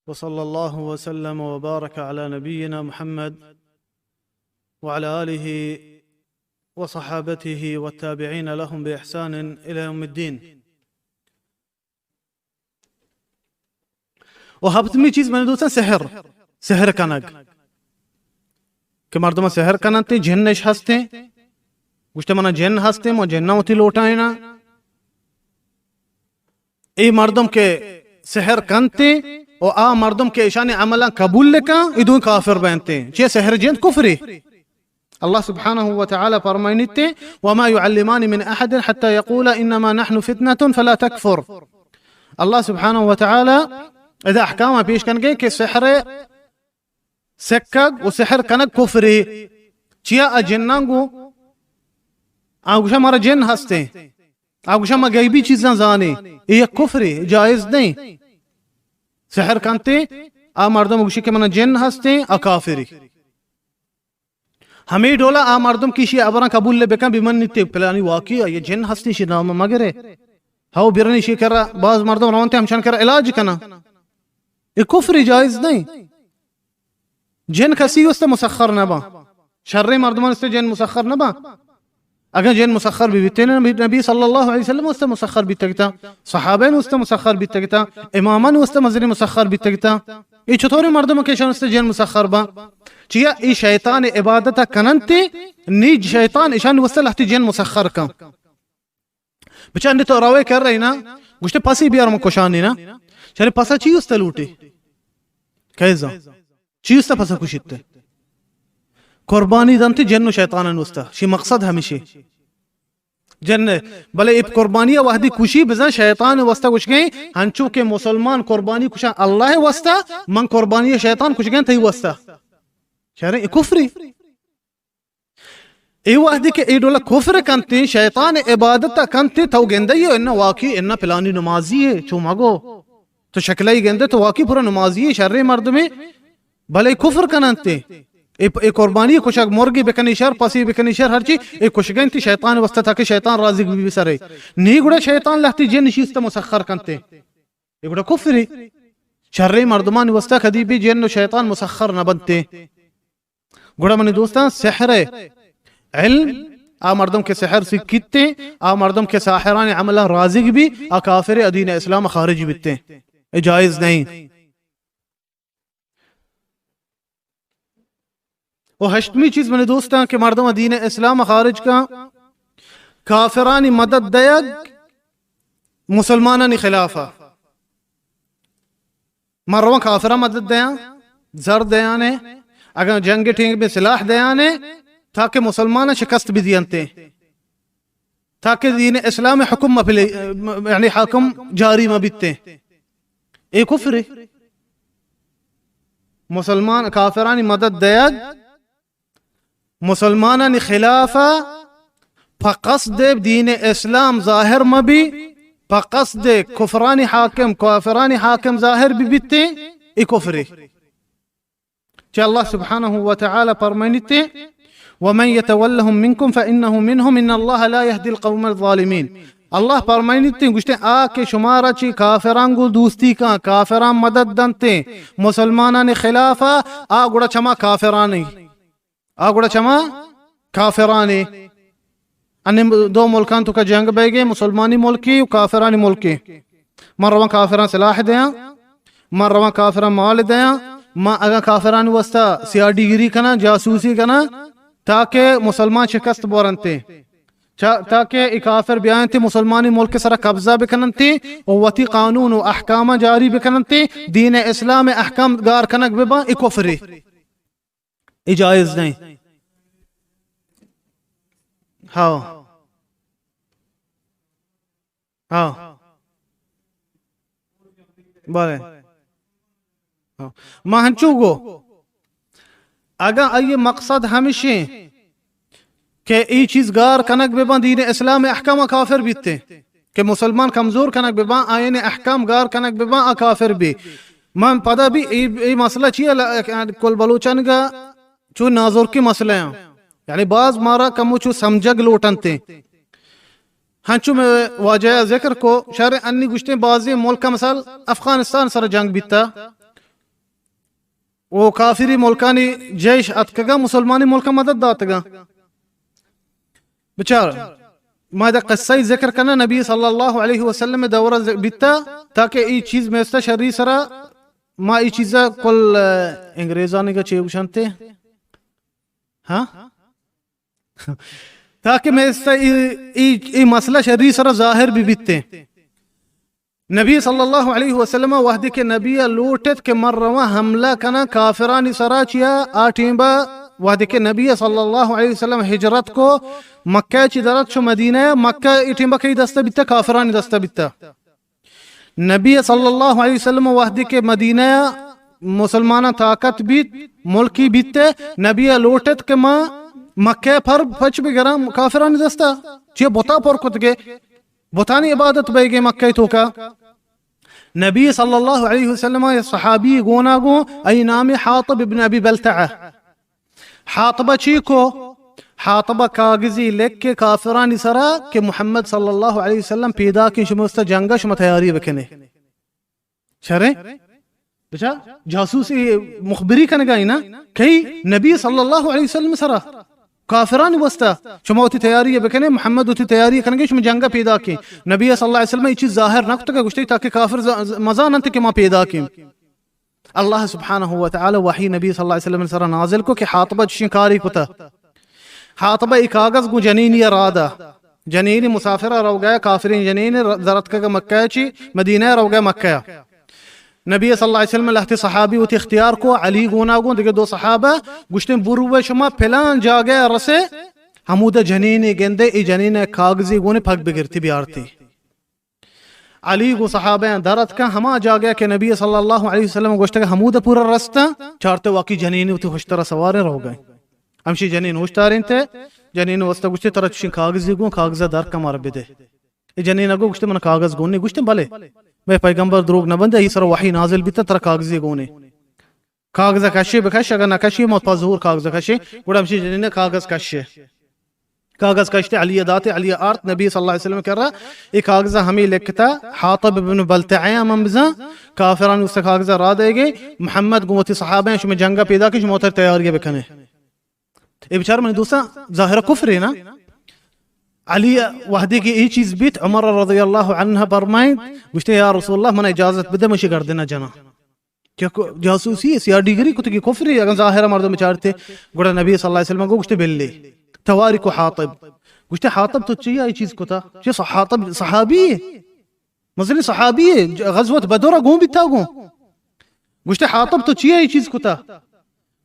وصلى الله وسلم وبارك على نبينا محمد وعلى آله وصحابته والتابعين لهم بإحسان إلى يوم الدين. و ہپتمی چیز منی دوستاں سحر، سحر کنگ، کہ مردم سحر کننتے، جن اش ہستے، گوشتے منا جن ہستے، ما جناں وتی لوٹائینا. اے مردم کہ سحر کنتے و آ مردم کہ اشانی عملاں قبول لکن، ای دوئیں کافر بینتے. چیہ سحر جند کفرے. اللہ سبحانہ و تعالی فرمائنیتے، وما يعلمان من أحد حتى يقولا إنما نحن فتنة فلا تكفر. اللہ سبحانہ و تعالی ادا احکام پیش کنگے کہ سحر سکگ و سحر کنگ کفرے. چیا آ جناں گو، آ گوشا مارا جن ہستے، آ گوشا ما غیبی چیزاں زانے، اے یک کفرے، جائز نہیں. سحر کنتے، آ مردم گوشی کہ منا جن ہستے، آ کافرے. ہمے ڈولا آ مردم کہ اشی ہبراں قبول بکن، بمنیتے پلانی واقعی آئی جن ہستی، اشی نام مگرے. ہو برنی اشی کرا، باز مردم رونتے ہمشان کرا علاج کنا. اے کفر جائز نہیں. جن کسی واسطہ مسخر نہ باں. شریں مردمان واسطہ جن مسخر نہ باں. اگاں جن مسخر بہ بیتیں، نبی، نبی صلی اللہ علیہ وسلم واسطہ مسخر بیتگتا، صحابہ واسطہ مسخر بیتگتا، امامان واسطہ مزنی مسخر بیتگتا. اے چطوریں مردم کہ اشان واسطہ جن مسخر باں؟ چیا اے شیطان عبادت کننتے، نی شیطان اشان واسطہ لہتی جن مسخر کن. بچار نی تو روے کر رہی نا، گوشتے پسی بیار من کشانی نا. چرے پسا چی واسطہ لوٹے؟ کئے زان؟ چی واسطہ پسا کشیت؟ قربانی دنتے جن و شیطانان واسطہ. شی مقصد ہمیشے. جن، بلے اے قربانی وحدی کشی بزن شیطان واسطہ کشگیں، ہنچو کہ مسلمان قربانی کشاں اللہ واسطہ، من قربانی شیطان کشگیں تئی واسطہ. شریں اے کفری. اے وحدی کہ اے ڈولا کفر کنتے، شیطان عبادت کنتے، تو گندے ہو، انہ واقعی، انہ پلانی نمازی ہے، چو مگو. تو شکلائی گندے، تو واقعی پورا نمازی ہے، شریں مردمے، بلے کفر کننتے. اے، اے قربانی کشگ، مرگی بکنی شر، پسی بکنی شر، ہرچی، اے کشگنتی شیطان واسطہ تاکہ شیطان راضی بی سرے. نی گڑا شیطان لہتی جن شیست مسخر کنتے. اے گڑا کفری. شریں مردمانی واسطہ کدی بھی جن و شیطان مسخر نہ بنتے. گڑا منی دوستاں، سحر علم، آ مردم کہ سحر سکیتے، آ مردم کہ ساحرانی عملاں راضی بی، آ کافر، آ دین اسلام خارج بیتے. اے جائز نہیں. و ہشتمی چیز منی دوستاں کہ مردم دین اسلام خارج کا، کافرانی مدد دیگ مسلمانانی خلافا. من رواں کافراں مدد دیاں، زر دیانے، اگاں جنگ ٹیم بہ سلاح دیانے، تاکہ مسلماناں شکست بدینتے، تاکہ دین اسلام حکم مپلے، یعنی حاکم جاری مبیتے. اے کفرے. مسلمان کافرانی مدد دیگ مسلمانانی خلافا پہ قصد دین اسلام ظاہر مبی، پہ قصد کفرانی حاکم، کافرانی حاکم ظاہر ببیتے، اے کفرے. چہ اللہ سبحانہ و تعالی فرمائنیتے، ومن يتولهم منكم فإنه منهم إن الله لا يهدي القوم الظالمين. اللہ فرمائنیتے، گوشتے، آ کہ شمارا چی کافران گو دوستی کن، کافران مدد دنتے، مسلمانانی خلافا، آ گڑا چما کافرانے. آ گڑا چما کافرانے. انی دو ملکان توکا جنگ بیگے، مسلمانی ملکے و کافرانی ملکے. من رواں کافراں سلاح دیاں، من رواں کافراں مال دیاں، من اگاں کافرانی واسطہ سیاڈی گری کناں، جاسوسی کناں، تاکہ مسلمان شکست بورنتے، چا-، تاکہ ای کافر بیاینتے مسلمانی ملک سرا قبضہ بکننتے و وتی قانون و احکام جاری بکننتے، دین اسلام احکام گار کنگ بباں، ای کفرے. اے جائز نہیں. ہاں. ہاں. بلے. ہاں. ما ہنچو گو. اگاں آئی مقصد ہمشیں کہ ای چیز گار کنگ بباں دین اسلام احکام کافر بیتے. کہ مسلمان کمزور کنگ بباں، آیانی احکام گار کنگ بباں، آ کافر بی. من پدا بھی ای، ای مسئلہ چی ہے؟ کل بلوچان گا چو نازرکی مسئلہ ہیں. یعنی باز مارا کمو چو سمجھگ لوٹنتے. ہنچو میں واجہ ذکر کو، شہر انی گوشتے بازی ملک مثال افغانستان سر جنگ بیتا. او کافری ملکانی جیش اتکگا، مسلمانی ملک مدد داتگا۔ بچار، ما ادا قصہ ذکر کنا، نبی صلی اللہ علیہ وسلم دور ز-، بیتا، تاکہ ای چیز میستا شری سرا، ما ای چیزا کل، اه، انگریزانی کا چے گوشنتے؟ ہاں؟ تاکہ میستا ای، ای، ای مسئلہ شری سرا ظاہر بھی بیتے۔ نبی صلی اللہ علیہ وسلم وہدے کہ نبی لوٹت کہ من رواں حملہ کناں کافرانی سرا، چیا آ ٹیمبا وہدے کہ نبی صلی اللہ علیہ وسلم ہجرت کو، مکہ چی درت شو مدینہ، مکہ ای ٹیمبا کئی دستہ بیتا؟ کافرانی دستہ بیتا۔ نبی صلی اللہ علیہ وسلم وہدے کہ مدینہ مسلماناں طاقت بیت، ملکی بیت، نبی لوٹت کہ ما مکہ پر پچ بگراں کافرانی دستا، چیا بتا پر کتگے، بتانی عبادت بیگے مکہ توکا۔ نبی صلی اللہ علیہ وسلم ء صحابی گونا گوں، ای نام حاطب ابن ابی بلتعہ۔ حاطبہ چی کو؟ حاطبہ کاغذی لکھ کے کافرانی سرا کہ محمد صلی اللہ علیہ وسلم پیدا کے شما است جنگ، شما تیاری بکنے۔ شرے؟ بچا، جاسوسی مخبری کنگا ای نا، کئی نبی صلی اللہ علیہ وسلم سرا کافرانی واسطہ، شما وتی تیاری بکنے، محمد وتی تیاری کنگے، شما جنگا پیدا کے۔ نبی صلی اللہ علیہ وسلم یہ چیز ظاہر نہ کتگا، گوشتے تاکہ کافر ز-، ز-، مزان انت کہ ما پیدا کے۔ اللہ سبحانہ و تعالی وحی نبی صلی اللہ علیہ وسلم سرا نازل کو کہ حاطبہ چشیں کاری کتا۔ حاطبہ ای کاغذ گوں جنینی رادا، جنینی مسافر روگا، کافرین جنین ر-، درتکگ مکہ چی، مدینہ روگا مکہ۔ نبی صلی اللہ علیہ وسلم لہتے صحابی وتی اختیار کو، علی گونا گوں دگہ دو صحابہ، گوشتیں برو شما پلان جاگہ رسے، ہمودا جنینے گندے، ای جنین کاغذی گونے پگ بگرتی بیارتی۔ علی گوں صحابہ در اتکاں ہما جاگہ کہ نبی صلی اللہ علیہ وسلم گوشتگ ہمودا پورا رستاں، چارتے واقعی جنینے وتی ہشترا سواریں روگا۔ ہمشی جنین ہشتارینتے، جنین واسطہ گوشتے ترا چشیں کاغذی گوں، کاغذ در کمار بدے۔ اے جنین ء گو گوشتے، من کاغذ گون نی۔ گوشتے، بلے، مئے پیغمبر دروگ نہ بندے، ای سر وحی نازل بیتا، ترا کاغذی گونے۔ کاغذ کشے بکش، اگر نہ کشے، مت پا زور کاغذ کشے۔ گڑا ہمشی جنین کاغذ کشے۔ کاغذ کشتے، علی داتے، علی آرت، نبی صلی اللہ علیہ وسلم کرا، اے کاغذ ہمیں لکھتا، حاطب ابن بلتعہ من بزاں، کافران اس کاغذ را دے گے، محمد گوں وتی صحابہ ہیں، شما جنگ پیدا کہ شما تر تیاری بکنے۔ اے بیچار منی دوستاں، ظاہر کفر ہے نا۔ علی وحدے کہ اے چیز بیت، عمر رضی اللہ عنہ فرمائیں، گوشتے، یا رسول اللہ، من اجازت بدے، مشی گردنا جنا۔ کہ کو-، جاسوسی، سیاہ ڈیگری کتگی کفر ہے، اگر ظاہر مردم بچارتے، گڑا نبی صلی اللہ علیہ وسلم کو گوشتے، بلے، تواری کو حاطب۔ گوشتے، حاطب تو چیا اے چیز کتا؟ چہ حاطب صحابی ہے؟ مزنیں صحابی ہے، غزوت بدر ء گون بیتا گون۔ گوشتے، حاطب تو چیا اے چیز کتا؟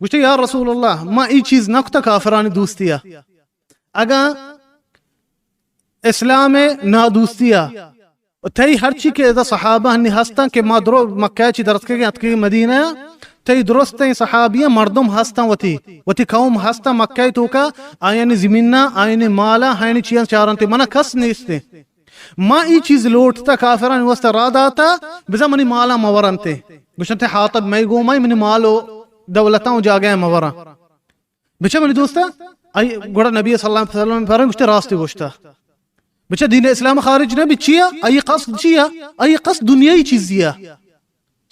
گوشتے، یا رسول اللہ، ما اے چیز نہ کتا کافرانی دوستی ء۔ اگاں اسلام ء نادوستی ء، تئی ہرچی کہ ادا صحابہ ہنی ہستاں کہ ما درو مکہ چی درتکگیں اتکگیں مدینہ ء، تئی درستیں صحابی مردم ہستاں وتی، وتی قوم ہستاں مکہ توکا، آیانی زمیناں، آیانی مالاں، آیانی چیاں چارنتے، منا کس نیستے۔ ما ای چیز لوٹتا، کافرانی واسطہ را داتا، بزاں منی مالاں مہ ورنتے۔ گوشنتے، حاطب مئے گومائی، منی مال و دولتاں و جاگہ مہ وراں۔ بچہ منی دوستا، آئی گڑا نبی صلی اللہ علیہ وسلم پر گوشتے، راستی گوشتا۔ بچہ دین اسلام خارج نہ بی، چیا؟ آئی قصد چیا؟ آئی قصد دنیائی چیزیا۔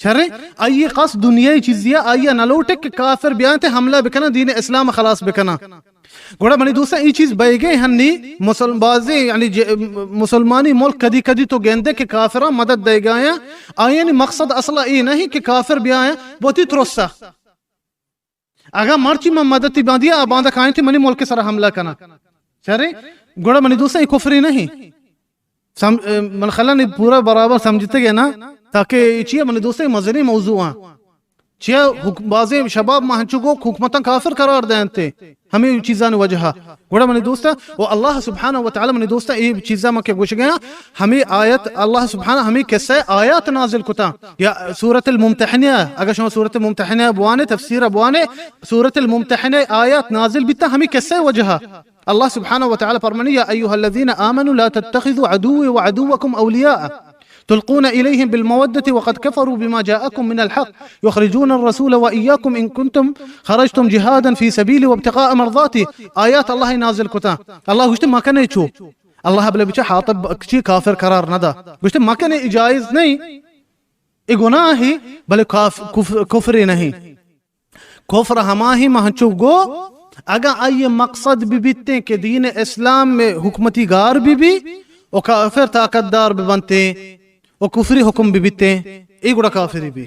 شریں، آئی قصد دنیائی چیزیا، آئی نہ لوٹے کہ کافر بیاں تے حملہ بکنن، دین اسلام خلاص بکنن۔ گڑا منی دوستاں، ای چیز بئیگے ہنی مسلم، بازیں، یعنی ج-، مسلمانی ملک کدی کدی تو گندے کہ کافراں مدد دئیگایاں، آیانی مقصد اصلا اے نہیں کہ کافر بیایاں بوتی ترسا۔ اگاں مرچی من مددی باندیا، آ باندا کاینتی منی ملک سر حملہ کناں۔ شریں، گڑا منی دوستاں، اے کفری نہیں۔ سم-، من خلا نی پورا برابر سمجھتے گے نا، تاکہ اے چیئے منی دوستاں، اے مزنیں موضوع آں۔ چیا حک-، بازیں شباب ما ہنچو گو حکومتاں کافر قرار دینتے، ہمیں چیزانی وجہ۔ گڑا منی دوستاں، و اللہ سبحانہ و تعالی منی دوستاں، اے چیزاں ما کہ گوش گیا، ہمیں آیت، اللہ سبحانہ ہمیں قصہ آیات نازل کتا۔ یا سورۃ الممتحنہ، اگر شما سورۃ الممتحنہ بوانے، تفسیر بوانے، سورۃ الممتحنہ آیات نازل بیتا ہمیں قصہ وجہ۔ اللہ سبحانہ و تعالی فرمانی، یا ایھا الذین آمنوا لا تتخذوا عدوی و عدوکم اولیاء تلقون الیہم بالمودۃ وقد کفروا بما جاءکم من الحق یخرجون الرسول و ایاکم ان کنتم خرجتم جہادا فی سبیلی وابتغاء مرضاتی۔ آیات اللہ نازل کتا۔ اللہ گوشتے مکنے چو۔ اللہ بلے بچہ حاطب چی کافر قرار نہ دا۔ گوشتے مکنے، اے جائز نہیں، اے گناہ ہی، بلے کاف-، کف-، کفر نہیں۔ کفر ہماہی مہنچو گو، اگاں آئی مقصد ببیتیں کہ دین اسلام میں حکمتی گار ببی و کافر طاقت دار ببنتیں و کفری حکم ببیتیں، ای گڑا کافری بی۔